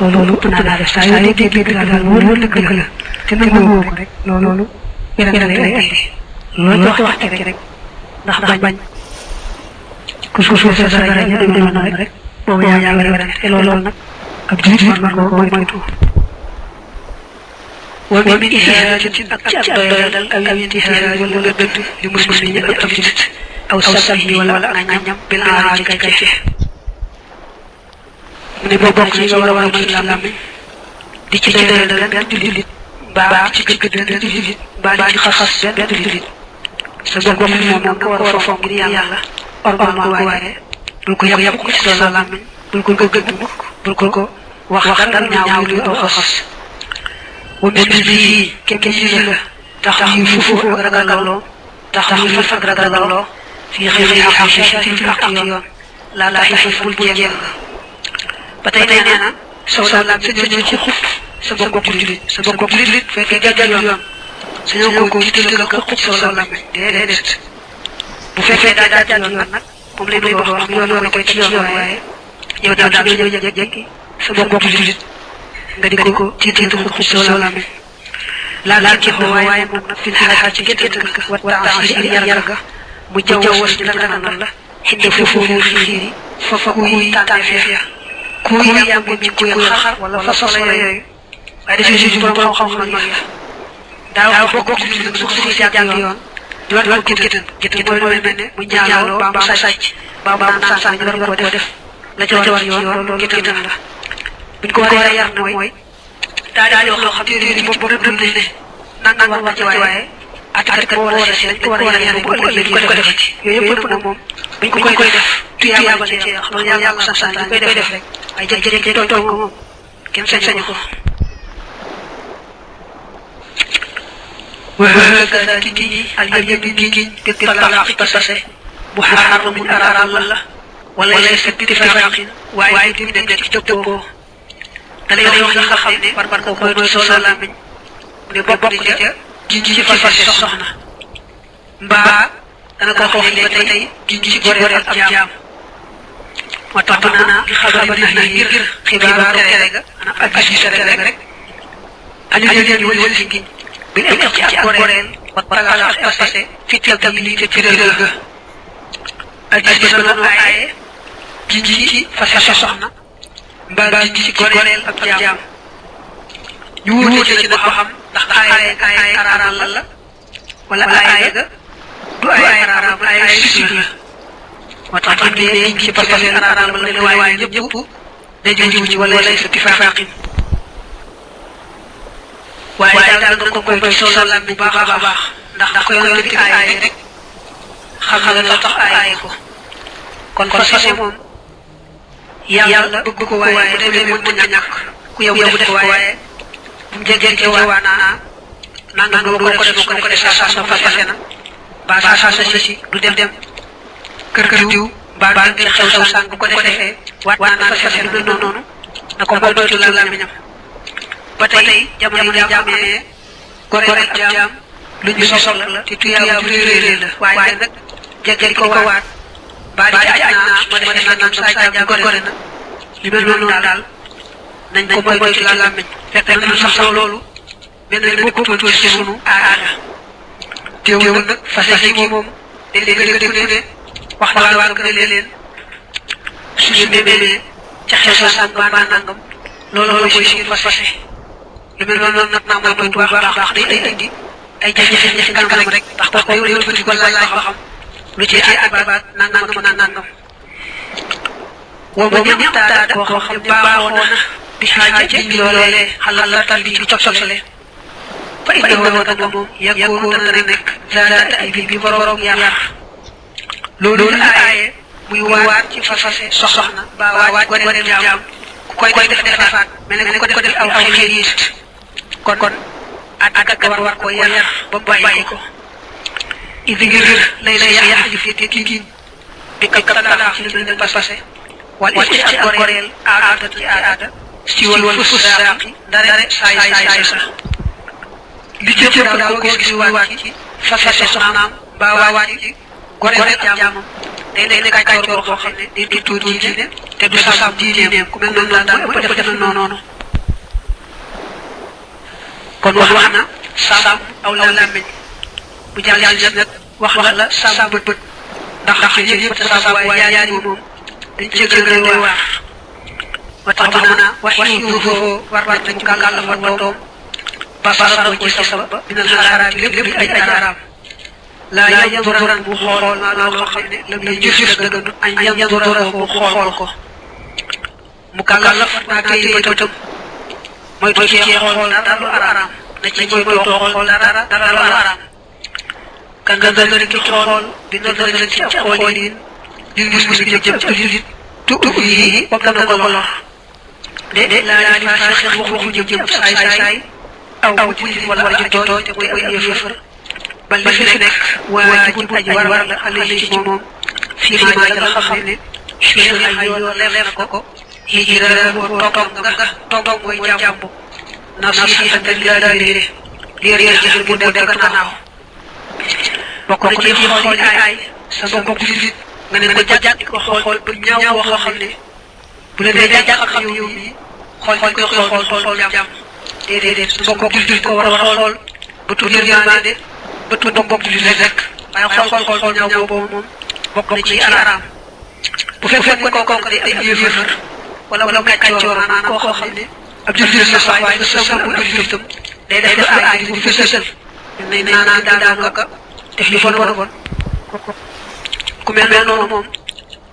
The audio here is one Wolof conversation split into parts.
loolu ëpp naa def saa yoo déggee dëgg daal wóor dëgg la te nangu ko rek loolu yeneen lay ay loolu wax ci rek ndax bañ ku suufee sa dara ñu dem na rek boobu yaa ngi werante te loolu nag ab julit man ko moytu wala mi ihaanatin ak ci doyadal aw intihaar wala nga dëdd li muslim ñi ab julit aw sabi wala ak ñam bil aari gàcce mu ne boo bokk ci nga war a mën islam di ci doyadal benn julit baa ci gëdd benn julit baa ci xas benn julit sa bokk moom ko war a fonk ngir yàlla ormal ko waaye bul ko yàpp ko ci sa làmmiñ bul ko gëdd mukk bul ko wax dara ñaaw lu aw xas wa min bi kem ci la tax yu fufu ak ragaloo tax yu fak ragaloo fi xëy xaqiqati ak yoon la taxif bul jéem ba tey nee na sa la ci xuf sa bokk julit fekkee jàggal yoon sañoo ko jiital nga xuf sa la déedéet bu fekkee daa jàggal yoon nag moom lay bëgg wax yoon koy ci yoon waaye yow daal da nga jekki sa bokk julit nga di ko ci tiitu ko solo la ci waaye moom nag fi xaar ci gëdd wa ta'ashir yarga mu jawwas la tanal la xinde fofu fi fa kuy tànneef ya kuy yàgg mi kuy xar wala fa solo yooyu waaye dafa ci borom xam-xam ya daaw bokk ci lu ci jàng yoon di war ko gëdd mooy mel ne mu ñaaloo ba mu sàcc ba mu naan sànni war nga ko def la ci war yoon loolu gëdd la buñ ko waree yar na mooy daal yoo xam ne bopp rëdd ne nangam war ci waaye attakat boo war a seet dañ ko war a yar bu ëllëg ko defati yooyu yëpp nag moom buñ ko koy def tuyaaba ci wax loolu yàlla sant ñu koy def rek waaye jékki-jékki tooñ ko moom kenn sañu ko وهكذا تجي اليمين تجي بالطلاق تصحيح محرم من أرام الله وليس باتفاق واحد من الكتب dalay wax li nga xam ne war ko koy doy solo lamiñ ne bokk di ci fase soxna mbaa dana ko wax ba tey ci goreel ak jaam moo tax naa xabar na ngir xibaaru tere ga ak gis tere ga rek ani leen ñu wël ci giñ bi ak ci ak goreel wa talaq ak fase fi tabilité ci reul ga ak gis ba doon aaye ci fase soxna mbaa ci goreel ak jaam ñu wuute ci nag ba xam ndax ay araam la wala ay ga du ay araam ay sisib la moo tax am ne ci pasase araam la waaye ñëpp dañu ci wala lay sa tifaqin waaye daal nga ko koy solo bu baax a baax ndax ko yoon di ay rek xam la tax ay ko kon pasase moom yàlla bëgg ko waaye bu demee mën na ñàkk ku yow def waaye bu jéggee waana nanga nga ko def sa fase na ba sa si du dem kër diw ba dem xew sang bu ko defee waana fase du noonu na ko moytu la lamiñam ba tey jamono jàmmee goreel ak jaam lu ñu soxla la te tuyaa bu réeré la waaye nag jéggee ko waat ba di aj naa ma defee naan sa jaam gore na li mel noonu daal nañ ko moytu la lamiñ fekk na sax loolu benn bokkul ci sunu aada teewul nag fase gi moom léeg-léeg nga dégg ne wax na waa kër leen suñu demee ca xew sa sànq ba nangam loolu mooy seen fase lu mel noonu nag naa mooy moytu baax baax day indi ay jafe-jafe kanam rek ndax boo koy wëlbati ko laaj ba xam lu ci ak baat nangam wa ma ñamtaada koo xam ne baaxoo na bi xaaja ci loolee xalal tal bi ci cogsole fa innahu naka moom yakunu dana nekk zaata ay bi borom yar loolu aaye muy waat ci fase soxna ba waat gore jaam ku koy def defaat mel ne ko def aw xeliist kon ak war ko yar ba bàyyi ko idi ngir lay yax ji fi te giñ bi ka talaax ci lu ne fase wal isti ak goreel aada ci aada si wal fusaqi dare saay sa li ci ëpp daal ko gis waat ci fase soxnaam ba waat ci goreel ak jaamam day nekk kàccoor boo xam ne di tuuti ci ne te du sàmm diineem ku mel noonu daal mooy def noonu kon wax na sàmm aw làmmiñ bu jàll nag wax la sàmm bët ndax yëpp sàmm waaye yaari moom dañ ci gën a waar wa tax na wax yu foofu war na ci kàlla fa doom basara ko ci sabab min al haram lépp ay haram la yanduran bu xool ma loo xam ne lam lay gis dëgg ay yanduran ko xool ko mu kàlla fa kay bëtam mooy to ci xool dara lu haram na ci mooy to xool dara lu haram kan nga gën ci xool bi na gën ci xoolin di gis jëm ci julit tu yi ko dana ko lor de la li fa xex waxu jëm say aw jullit wala aju tooñ te mooy ay yëfër bal li fi nekk waajibun aji war la xale ci moom fii maa la xam ne suñu ay yoon leer na ko hijra toog mooy jàmbu na si xante liir jël bu del gannaaw bokk ko ci xool ay sa mbokk jullit nga ne ko jàjj ko xool bu ñaaw wax xam ne bu la dee jàjj xam yow mi xool jàmm déedéet su bokk jullit ko war a xool ba tudd yërmande ba tudd bokk jullit rek waaye xool ñaaw boobu moom bokk na ci araam bu fekkee ko kooku di ay yëfër wala kàccoor maanaam koo xam ne ab jullit la sax waaye sa bu jullitam day def ay bu fësal ne naan daal nga def li bon ku mel noonu moom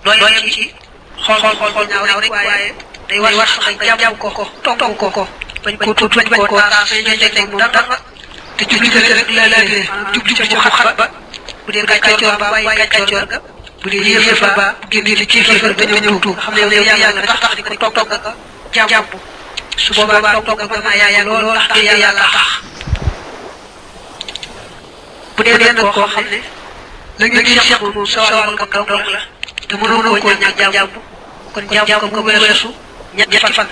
doo yem ci xool ñaaw rek waaye day war sax jàmm ko togg ko bañ ko taas ñeñ moom dara te jullit rek la jub ci mu xat ba bu dee kàccoor ba bàyyi kàccoor ga bu dee yëfër ba génn ci yëfër ba ñëw tuub xam ne yow yàlla rek tax di ko togg ka jàmm su boobaa togg ba ma yàlla loolu tax yàlla tax bu dee nag koo xam ne la ngeen seq moom sawal ko kaw la te mënoo koo ñàkk jàmm kon jàmm ko weesu ñetti fan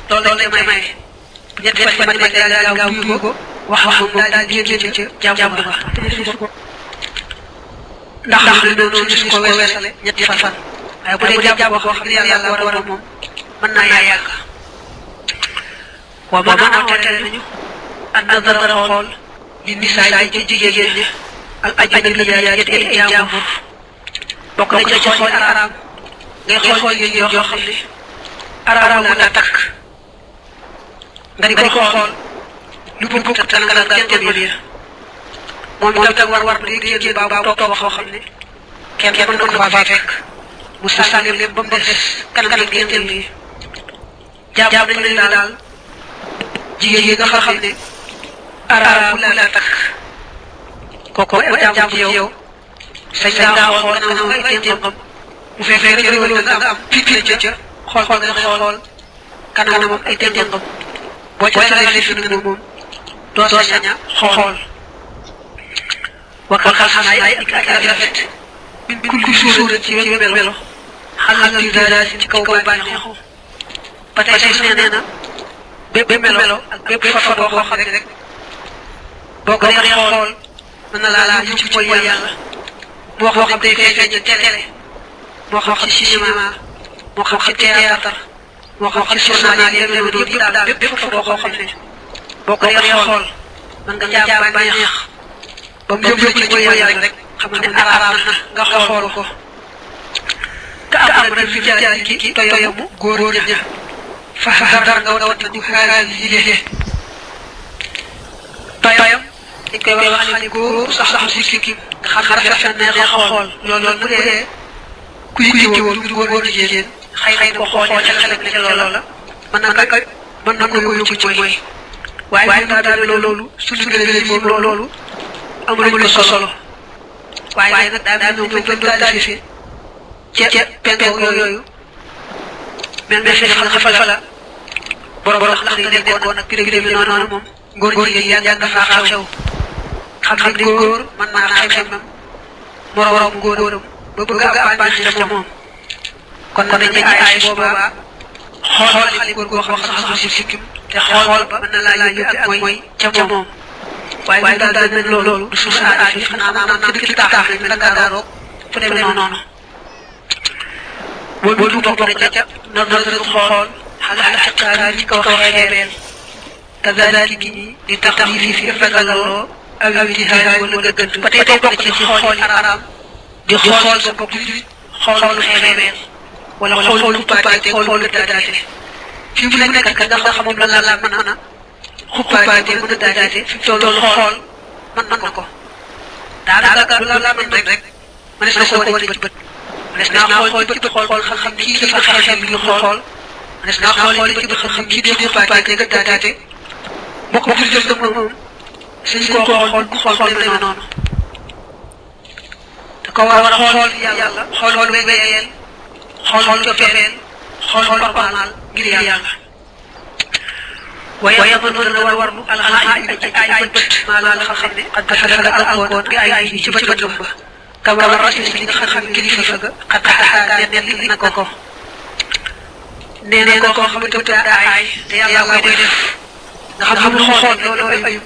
loolu lay may ñetti fan ma nekk daal gaaw yu ko wax moom daal di génn ca jàmm ba ndax li noonu su ko weesale ñetti fan waaye bu dee jàmm boo xam ne yàlla war a moom mën naa yàgg wa ma tere nañu an nadara xool li nisaay ci jigéen ñi al ajnabiyaat ay jàmbur bokk na ci xool araam ngay xool jigéen yoo xam ne araam la takk nga di ko xool lu bëgg ta nga kenn biir moom itam war di génn baa toog foo xam ne kenn mën na ko faa fekk mu sànni lépp ba mu des kanam génn lii jaam nañu daal jigéen yi nga xam ne araam la takk kooku jaam ci yow sañ daa xool kanam ay témbam bu fekkee rek yow nga am pipi ca xool nga kanamam ay témbam boo ca salee fi nag moom doo sañ a xool wakal xanaay ak rafet min kulli suura ci melo xalal di daal ci kaw bànneexu ba tey nee na bépp melo ak bépp foto boo xam ne rek boo ko dee xool mën na laa ci mooy yàlla moo xam day feeñ ci télé moo xam ci cinéma moo xam ci théâtre moo xam ci journal yi yëpp daal bépp foto boo xam ne boo ko dee xool mën nga jaar bànneex ba mu yóbbu ci mooy yàlla rek xam ne araam na nga xool ko ka am rek fi jaar ki toyamu góor ña fa dar nga wat na xaal yi toyam dañ koy wax ne góor sax si sikkim nga xam ne rafet neex a xool loolu bu dee kuy jiwoon ngir góor jigéen xëy na ko xool ca xale ca loola mën na ko yóbbu ci mooy waaye daal loolu suñu gën moom loolu amul ko solo waaye nag daal ñoom lañ doon taalifee ca penko yooyu mel ne fa la borom ndax di nekkoon ak piré bi noonu moom góor jigéen yàgg faa xew xam ne góor mën naa xemam moroom góoram ba bëgg a bànneex ca moom kon dañuy ay boobaa xool xale góor goo xam sax si sikkim te xool ba mën na laa yóbbu ak mooy ca moom waaye daal mel loolu du suuf aada fi xanaa maanaam ci dëkk taax rek da ngaa daaroo fu demee noonu boo du bokk ca nazaratu xool ala xaqaar yi ko xeebeel kazaliki di taxlifi fi ragaloo aw ijtihaad wala gëdd ba tey bokk na ci xool yi araam di xool sa bopp di xoolu xeebeel wala xoolu tuppaate xoolu gëddaate fi mu nekk kat nga xam moom la mën a xuppaate mën a daate fi tollu xool mën na ko daanaka la mën rek mënees na ko wane ci bët mënees naa xool ci bët xool xam kii dafa xeeb li xool mënees naa xool ci bët xam kii di xuppaate gëddaate bokk ci jëf moom suñ ko xool demee noonu da ko war a xool yàlla xool wegeel xool cofeel xool ormaal ngir yàlla waaye mën na warlu alxaay ay bët maa la xam ne xad dafa alkoon bi ay ci bëtam ba kama rasul li nga xam ne kilifa ga xad taxaa ne na ko nee na ko xam ne daa ay te yàlla koy def nga xam lu xool loolu ayib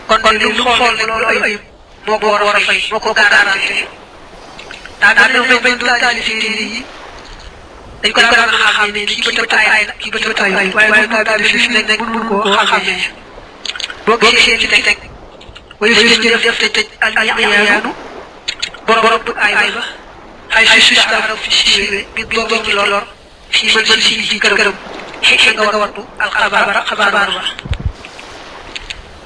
kon li lu xool loolu ayib moo ko war a fay moo ko garanti daa ne benn taalifi yi dañ ko daan xam ne kii bëtam ay kii bëtam ay waaye bu taalifi fi nekk mënu ko xamee boo gisee ci teg waaye fi ñu def tëj al ayaanu borom bu ay ba ay si taxaw fi siiwee bi ci lor fii man si ci këram xëy nga wartu al xabaar ba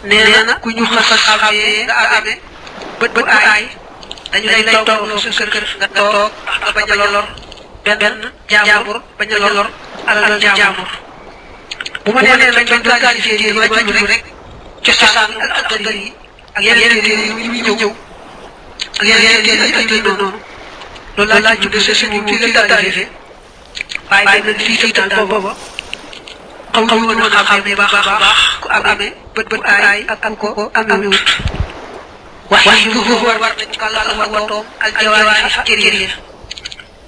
nee na ku ñu xas xamee nga amee bët bu aay dañu lay toog sa kër nga toog nga bañ a lor benn jaambur bañ a lor alal jaambur bu ma nee lañ doon qualifié ma jublu rek cosaan ak aqdar yi ak yeneen yu ñëw ak yeneen yi ay noonu loolu laa jublu sa suñu ci la qualifié waaye nag fii daal booba xam woon na xam ne baax a baax ku amee bët aay ak ko amee wut wax yu war nañ kàllal watoom al jawaari ak cër yi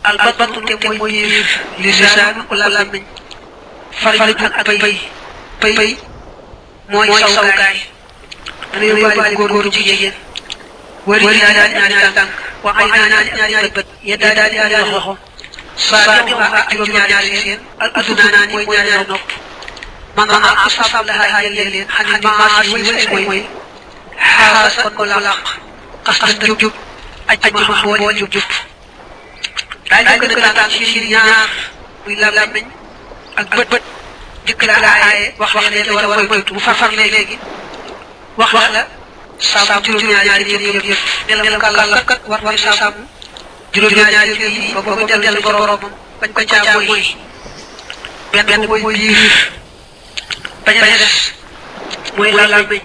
al battu te mooy biir lisaan wala làmmiñ farju ak bay mooy sawgaay dana yóbbaale góor jigéen wari ñaari tànk waxay ñaari bët yedda daal ñaari loxo saa di wax ak juróom-ñaari seen al aduna mooy ñaari nopp man asab la leen xani maas yi mooy xaas kon ko laq xas na jub aj ma boole jub daal di ko daan ci ñaar muy làmmiñ ak bët jëkk la aaye wax leen war a moytu bu far léegi wax la sàmm juróom-ñaari yëpp nelam kàlla kat war na sàmm juróom-ñaari yi ba boobu dellu boromam bañ ko caa mooy benn mooy biir bañ a des mooy làmmiñ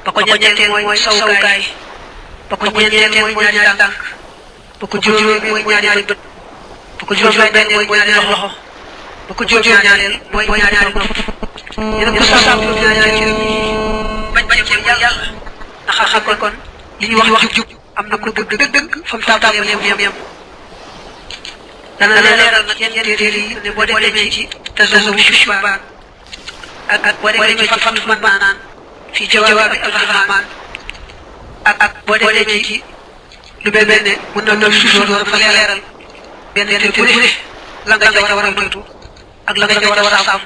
ba ko ñeenteel mooy sawukaay ba ko ñeenteel mooy ñaari tànk ba ko juróomeel mooy ñaari bët ba ko juróom-benneel mooy ñaari loxo ba ko juróom-ñaareel mooy ñaari nopp ñu ne ko sàmm juróom-ñaari cër yi bañ ci yàlla ndax xam kon li ñuy wax jub am na ko dëgg fa mu tàmbalee yem dana leeral nag yenn téere yi ne boo demee ci tasawuf shubaan ak boo demee ci Fathul Mannaan fii jawaabi ar-Rahmaan ak boo demee ci lu mel ne mën na doon suuf dafa leeral benn téere bu ne la nga ca war a moytu ak la nga ca war a sàmm.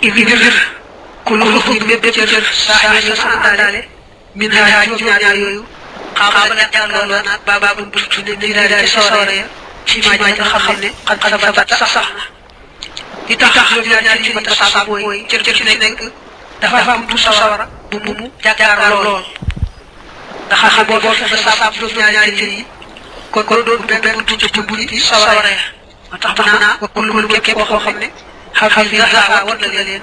ngir kullu ruxin bépp cër saa yi sa àndaale min haa juróom-ñaar yooyu xaaba la jàngaloo naag baabaa bu buntu ne ni daal di sawara ya ci maa nga xam ne xad sabat sax na li tax juróom-ñaar ci mata sàmm mooy cër ci nekk dafa am buntu sawara bu mu jàkkaarloo lool nga xam ne boo fexe sàmm juróom-ñaari cër yi kon doon benn buntu ci bunti sawara ya moo tax mën naa wa kullu képp koo xam ne xam fi nga war na leen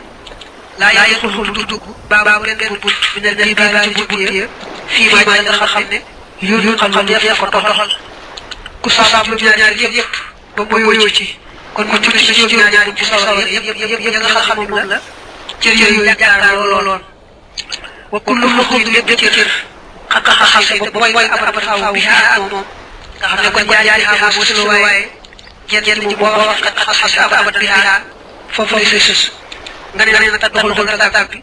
laa yëkkul du dugg baabu benn bunt bi ne bii baa ci bunt ya fii maa nga xam ne yoon xam def ko doxal ku sàmm juróom-ñaari yëpp ba moyoo ci kon mu tudd ci juróom-ñaari bu sawara yëpp nga xam ne moom la cër yooyu jàkkaarloo looloon wa kullu muxin lépp cër xaqa say te booy abat xaw bi ak moom nga xam ne kon jaari xaa moo sulu waaye jenn ji boo wax xaqa abat bi foofu lay sës nga ne nag doxul nga tàbbi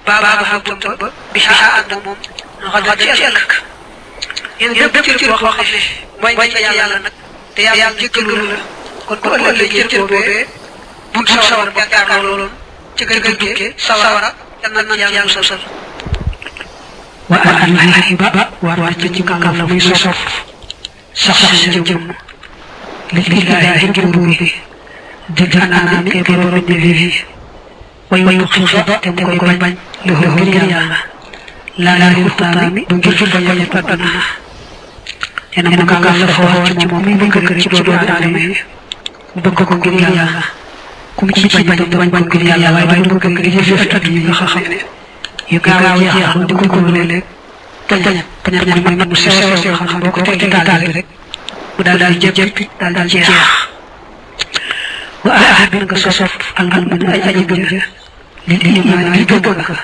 baaba xam bunta ba bi xaa ànd ak moom nga xam ne ci ëllëg yéen bépp cër boo xam ne mooy ci yàlla nag te yàlla jëkkalu la kon ko ëllëgee cër boobee bunt sawara ba jàkkaarloo loolu ci gën duggee sawara yal na yàlla sosal wa an hiba war ci kàlla muy sof sax jëm lillahi ngir buur bi di anaami kay borom bi fi way xiba te mu koy bañ lu ngir yàlla la xutaami du ngir bañ àdduna ena mu kàlla fa wax ci moom mi bëgg ci doomu aadama yi bëgg ko ngir yàlla kum ci bañ ko ngir yàlla waaye du bëgg ngir jëf àdduna yi nga xam ne yu gaaw jeex di ko léeg pañat mooy mat bu sew xam ne boo ko tegee taal bi rek bu daal jëpp daal jeex wa ahad nga sosof almu'min ay aji gëm li iman li gëm nga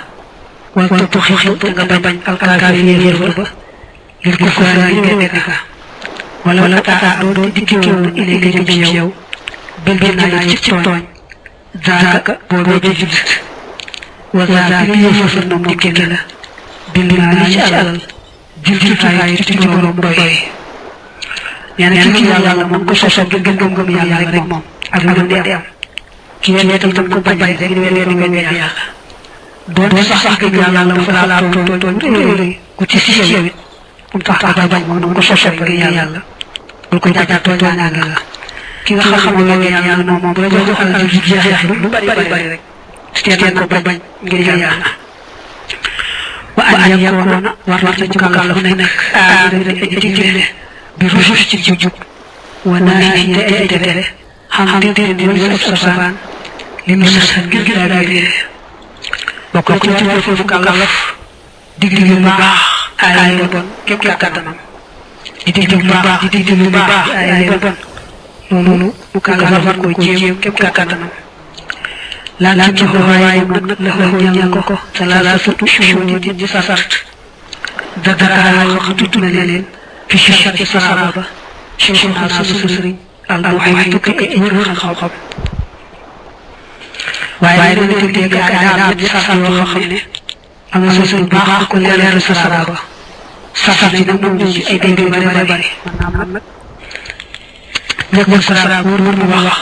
wal tuxifu te nga bañ alkaafiriin yéefar ba lil kuffaar yi weddi ka wala taa doo dikkiwoon ilay jëm ci yow bil naa ci tooñ zaaka boobee di jullit wa zaaka yéefar na moom dikki la bil naa ci alal jullit ci borom doy nee na ci yàlla moom ko sosof ngir gëm yàlla rek moom ak lu di am ki wetal tam ko bañ rek ngir weddi yàlla doon sax gëm yàlla la fa la tooñ ku ci si yow it um tax ka bañ moom ko sosof ngir yàlla bul ko jàpp tooñaange la ki nga xam ne loolu yàlla moom bu la jox alal ji jeex lu bari rek teen ko bañ ngir yàlla wa an yakuna war na ci kàlla fu nekk di digle bi ruus ci jub wa naahi te tere xam te wala safaan li mu sa ngir daal di bokk ci foofu kàllaf digle lu baax ay lu bon képp kàttanam di digle lu baax di digle lu baax ay lu bon loolu mu kàllaf war ko jéem képp kàttanam la ci waaye nag la ñaan ko sala surtout shuru di sart dara wax tudd na leen fi ci saraba cheikhuna sunu sëriñ al tukki ay wër xam-xam waaye dana dégg ay am safar yoo xam ne am na sëriñ baax ko leeral sa saraba safar yi nag moom ci ay dégg yu bari maanaam nag nekk saraba wër mu wax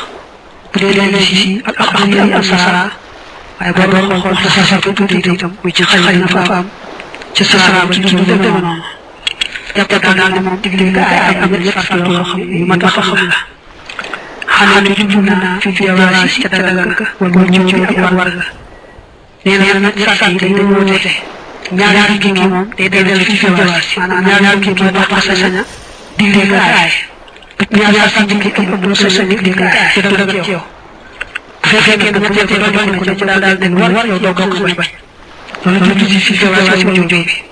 bu dee leen si ak yi am safara waaye boo doon xool sa safar ko tuuti itam muy ci xëy na fa am ci saraba ci dund dëgg noonu jàpp daal ne moom digle nga ay am ñett fàtt yoo xam ne yu mat a xam la xanaa ne jublu naa fi jawaasi ca dagal ka wala ñëw ak war ga nee na nag fàtt yi dañu woote ñaari gi moom day dellu fi jawaasi maanaam ñaari gi mooy wax sa saña digle nga ay ñaari fàtt yi ak am sa saña digle nga ay ci dagal ci yow bu fekkee nag ñetteel ko doon ko ci daal ne war yow doo ko bañ loolu tudd ci jawaasi mu jóge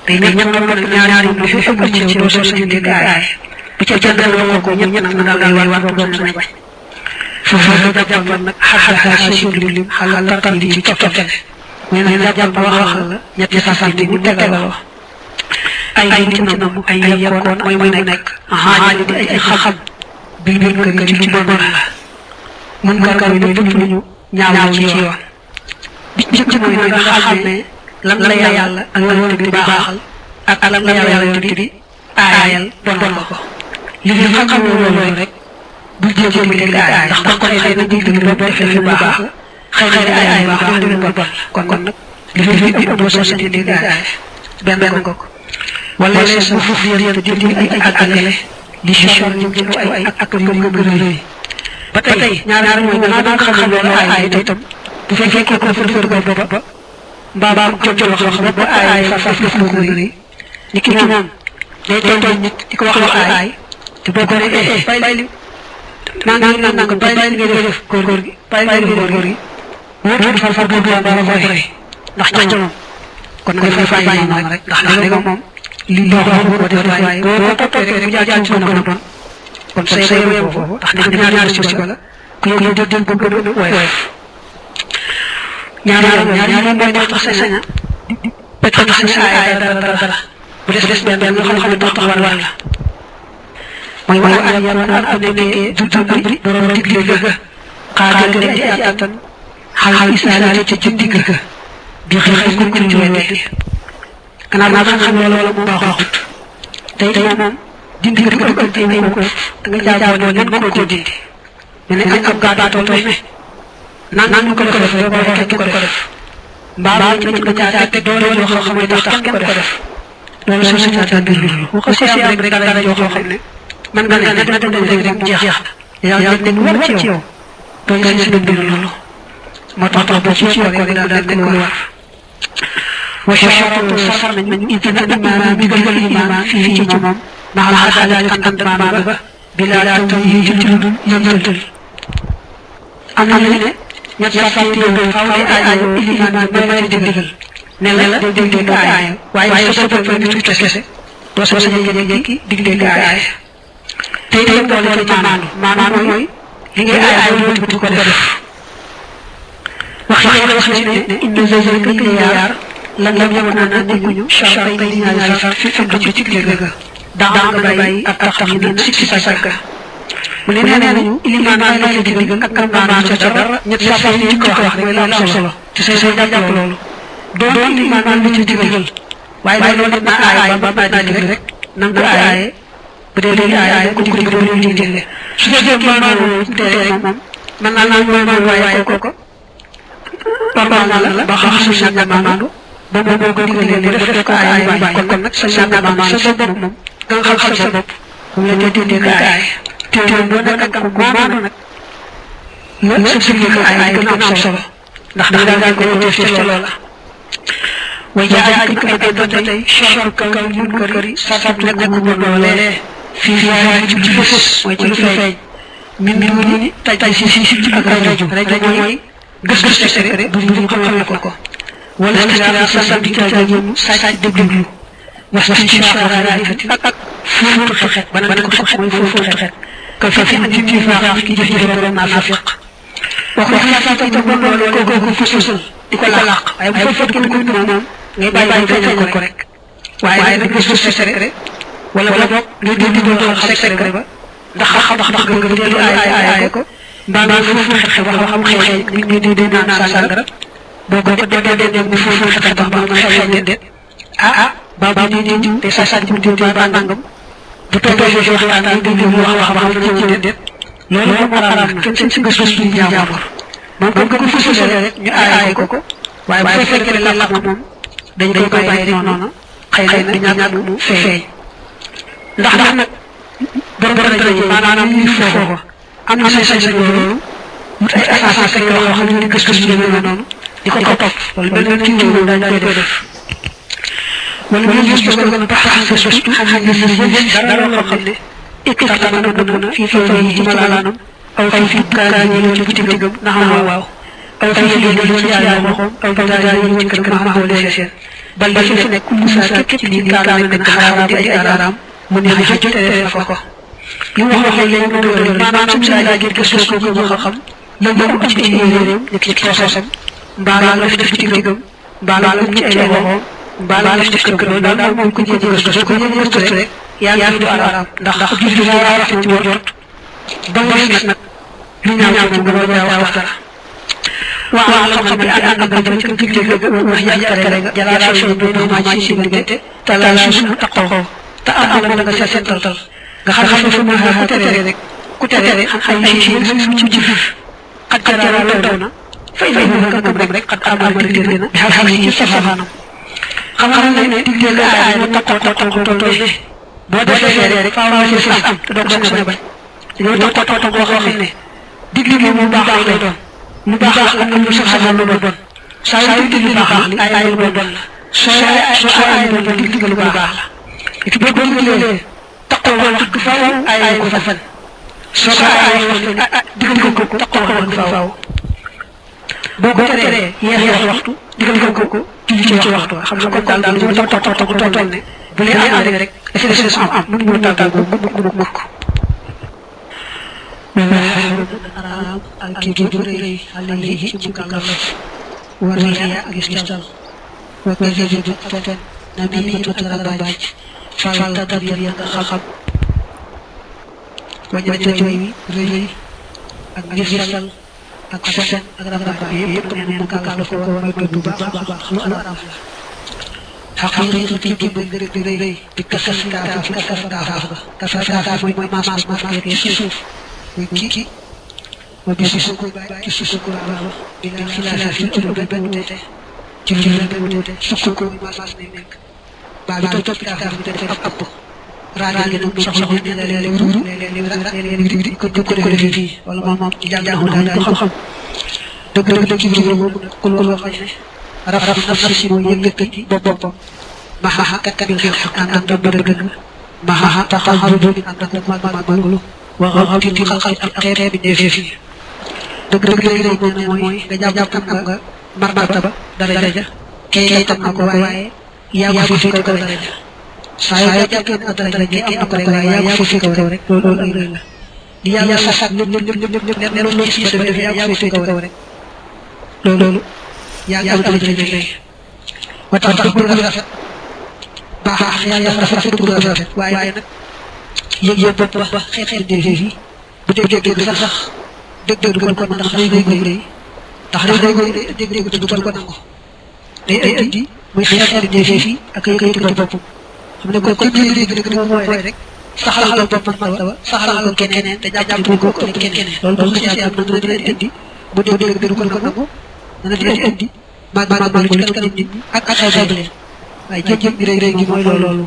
day ñam ñaari ñu fi ëpp ci do so ci dégg ay bu ci jëndal wala ko ñett nak dal lay war do ko bañ fofu da jàppal nak xaxa ci lim xalal tan di ci toftale neena jàppal ba waxal la ñetti safar di mu tegaloo ay nit na mu ay yakkoon mooy mu nekk haali di ay xam bi bir ko ci lu bon la mun ka ñu lépp lu ñu ñaaw ci yoon bi ci mooy nga xamé lan la yàlla ak yonent bi baaxal ak lan la yàlla yonent bi aayal bon ko li nga xam ne loolu rek bu jéem a dégg aay ndax kon xëy na dégg lu defee lu baax xëy na ay baax def lu bon kon nag li fi ëpp boo soo seen dégg aay benn ko wala sa foofu yéen di ay àggale li ci ñu jëm ci ay ak yu gën a rëy ba tey ñaar mooy nga xam loolu aay itam bu fekkee ko fa ba mbaa jot ci loo xam ne ba aay fa def ko rëy ni ki moom day tooñ nit di ko wax lu aay te boo ko nee bàyyi nang bàyyi li nga def góor gi bàyyi li nga góor gi wóor far boobu la dara ko rëy ndax ca moom kon nga fay bàyyi noonu rek ndax léegi moom li boo ko def waaye boo ko toppee rek mu jaar ci mën a bon kon say réew foofu ndax ñaari ci bala ku yow jot den ko gën a woyof ñaari mooy tax sa saña peut-être tax sa ay dara bu des benn xam ne tax war la mooy wala ay yàlla am ne du tambri borom digle ga xaajal ay attan xal isaale ci digg ga bi xëy ko ci weddi kana xam loolu mu baaxut tey moom dindi ko tay ko da nga jaabo len ko dindi ne ak gaata to ne nan ko def ko def mbaa ñu ko jaata te do lo xamé tax ko def loolu so sa bir lu ko ci am rek dara jo xamné man nga ne da do rek jeex ya ne war ci yow to ñu ci bir lu mo tax ba ci yow rek da ko war وشرط السفر من إذن الإمام بقلب الإمام فيه جمم مع الحدالة عند المعبة بلا توجيه جلد ينزل أنا لنا يتصفي بالفول آية الإمام ما يدل نلا دل آية وعي سبب من تكسي وسوس يجيكي دل آية تيجي دولة معنا موي هي آية تكدر وخير إن ذلك اليار lan la ñu na ñu shartay ñaari sart fi fekk ci digga da nga bay ak taxamina ci saka mu ne nañu iliman na la diggal ak kamana ci dara ñet sa ci ko wax moy la solo ci say japp lolu do iliman na ci diggal waye lolu na ay ba na diggal rek nang ko ay bu de ay ko diggal do ñu diggal su fekkee maanaam te moom man naa mo waye ko normal la ba xam ci na maanaam ba mo ko digalé def ko ay bay kon nak sa na sa bopp mom nga xam sa bopp mu la tété ka ay té do nak ak ko maanu nak la sa ci ko ay gëna am solo ndax da nga ko def ci loola way jaay ko do tay shar ka ñu kari sa sa nak ko doolé fi ci fess way ci lu fay min ni tay ci ak rajo moy gëstu secret bu ñu xam ko wala ci sa di ta jëm sa deglu wax ci shara ak fu xet ban ko xet moy fu xet ko fi andi ci fa ki jëf jëf na nafiq wax ya sa ta ko ko fusul diko laq ay bu fekk ko mom ngay bayyi ko rek waye nak gëstu secret wala bok ñu di do secret ba ndax nga delu ay ko mbaa fu xet wax xam xey nit ñi di naan sangara boko ko de mu fu xet ba ma xey de ba di di te sa di ba nangam bu tondo ci waxtaan di di wax ci de lolu mo xaram kenn ci gëstu di jaamor man ko ko fussé rek ñu ay ko waye bu fekkee la la mom dañ koy bayyi noonu xëy na ñaak mu feeñ ndax nak borom dara ji manam ñu fofo am na say say loolu mu ay asas ak yoo xam ne gëstu ci demee noonu di ko topp wala mel na ci ñu dañ koy def wala ñu gëstu ko gën a tax gëstu xam ne dara loo xam ne ikka na na fi ci malaanam aw fi kaan ñu ci digam na xam waaw aw fi ñu ci yàlla waxoon aw daal ñu ci kër ma xawle seen bal ba fi nekk mu sa képp ci kaan nekk xaraam di ay araam mu ne ci te fa ko ñu wax leen ñu do manam ci la gir gëstu ko ko xam la ñu ci réew nekk ci processam mbaa la fi def ci digam mbaa la ci ay waxo mbaa la fi def ko daal moom ko ci gëstu ko ñu gëstu rek yaa ngi du arab ndax julli la wax ci jort ba nga nak ñu ñaaw ci gëna ñaaw wax dara wa xam bi ak ak dem ci digg wax yaakare nga jara so do ma ci digënté tala su taxaw ta am la nga sa sental nga xam fu ma ha tere rek ku tere ay ci ci jëf ak jara la dawna fay fay nga ko rek ak am ma digëna ha ci safanam xam ne digël la ay mu taxaw ne bo defé rek faaw ci am te do ko mëna bañ ñu taxaw bo xam ne digël mu baax lay doon mu baax la am lu sax lu doon sa yu digël baax li ay lu doon la so ay lu doon digël lu baax la ci bo digël taxaw wax faaw ay ko fan so ko ay digël ko taxaw wax faaw boko téré yeex waxtu digël ko ci waxtu xam nga ko dal ñu taxaw ne bu lay am rek effet am mu ñu tagal bu ko الحرام الكبر عليه مكلف ورياء الاستل وكذب فتن نميمة الرباج فالتدبر يتخخب وجد جوي ري الاستل أكفتن الرباج يبقى مكلف ومكتوب بخلق الأرام حقيقة في بالري بكسر كاف كسر كاف موي ماس يشوف وكي وبيسوق كيسوق الله بلا خلاف في الأولى جلنا سوق ماس نيك بعد توب كاف أب ragal ñu soxla ñu leen wuru leen ko fi wala mom jàng na ko xam deug ci biir bobu ko lo xamne rafet nafsi mo yëkëti bopam maha kat bil haqq and deug maha taxarudu and maglu wa ghawti khalq al khair bi defi deug lay moy nga japp nga martaba daraja kay tam ko waye ya ko fi ko daraja saya jakin daraja am ko rek waye ya ko fi ko rek lolu ay la di yalla sax lepp lo ci def ya ko fi ko rek lolu ya am daraja rek wa tax ko rafet baax ya rafet ko rafet waye nak yeg bop ba xexet de fi bu degg sax degg ko ko ndax day goy tax day goy degg ko ko nango day andi muy xexet de fi ak ay ko bop xamne ko ko degg moy rek saxal ko bop martaba saxal ko keneen te japp ko ko keneen lolu ko ci am na dina andi bu degg ko nango dana di andi mag ko nit ak ay xebele ay jëm bi reey gi moy lolu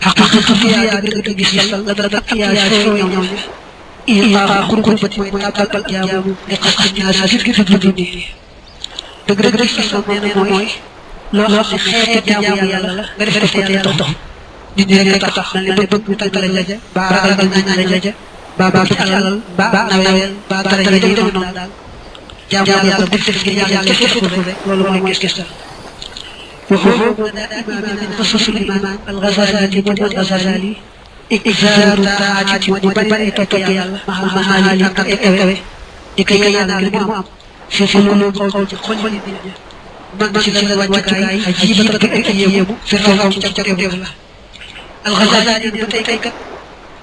haqiqatu fi ya deug gis yalla la dara ya so ñoo ila qurbati moy tabal jaamu li xax ñaar ci dindi deug gis sa neena moy lo xam xéet jaamu yalla la nga def ko yalla tax dindi rek tax na li bëgg tagal la ja ba ragal nañ la ja ba ba ci alal ba nawel ba dara yi dem non dal jaamu yalla def ci yalla ci ko rek lolu moy gis وهو إمام خصوص الإمام الغزالي إكثار الطاعة وبدء تطيع مع المهالي أكوي لكي ينال المهم في قلوب قول الدنيا من بشكل وجهي عجيبة كأيام في الروح تجرب الله الغزالي بتيك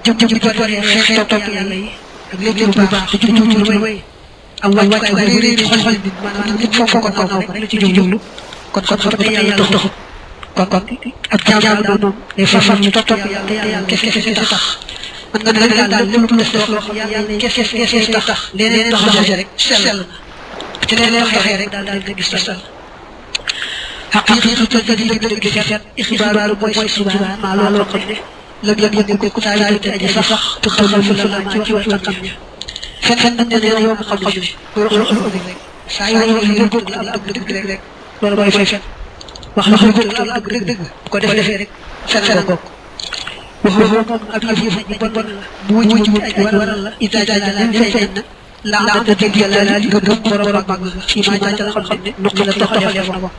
جب بتوري خير تطيع لي أغلب الباع تجوج وي أول وجهي خل من فوق كنا تجوج kon ko yalla dox kon ak jaamu mom les fafam ñu top yalla kess tax man nga dal dal lu def lo xam yalla kess tax leneen tax rek sel ci leneen waxe rek dal nga gis sel haqiqatu tadid gisat ikhbaru moy subhan ma lo xamne la ko ko taali te aji sax te xamal fu la ci wax xam ne fen dañ ne yow xam ne sa yo ko la deug rek lolu moy fay fen wax la deug ko defé rek fen ko waxu mom ak yef ni bon bu wuju ay waral la ita jala fayna la da deug yalla li gëm borom mag ci ma jalla xam ne nokk la taxal def na ko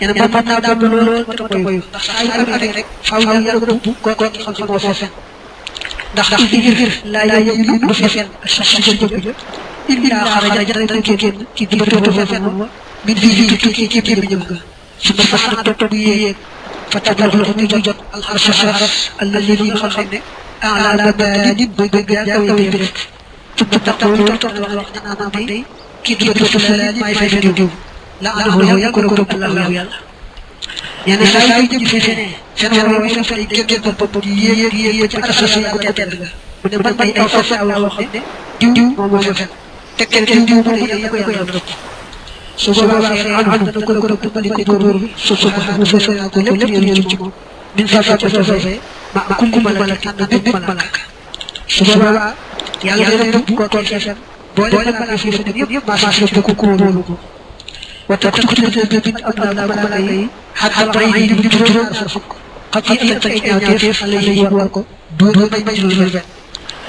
ene ba man na do lolu ko koy ndax ay rek faaw yalla ko ko xam ci mo fen ndax ifir la yëg du fen sa jëg illa kharaja tan kenn ci di do fen min fi ci bi ñëm ga su ba fa to bi fatabal ñu jot al harsh alladhi khalaqna a'la badid bëgg ya kaw bi rek ci bu taxaw to wax na day ki di do la may fay diw la anahu ya ko Allah yalla ñene say jëm fi fene seen waro wi fa gëgë bop di yé ci arsh ko tedd ga bu ne man ay fa aw wax ne diw mo fa te kenn diw mo ya ko yalla suba ba fa an ko bali ko dor so so bu fa fa ko lepp ñu ci mo min fa fa fa ma kullu malaka bi malaka suba ba yalla def ko ko fa bo le malaka fi fa yeb ma fa ko ko ko wata ko bi abna malaka yi hatta yi di dor sa fuk qati ta ci def alayhi wa ko dor may may lu ben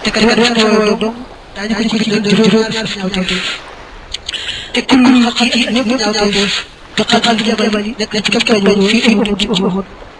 te ka do do dañu ko ci dor sa def te kullu xati ñepp ñaaw def te xatal jabal nek ci kay ñu fi ay di uhud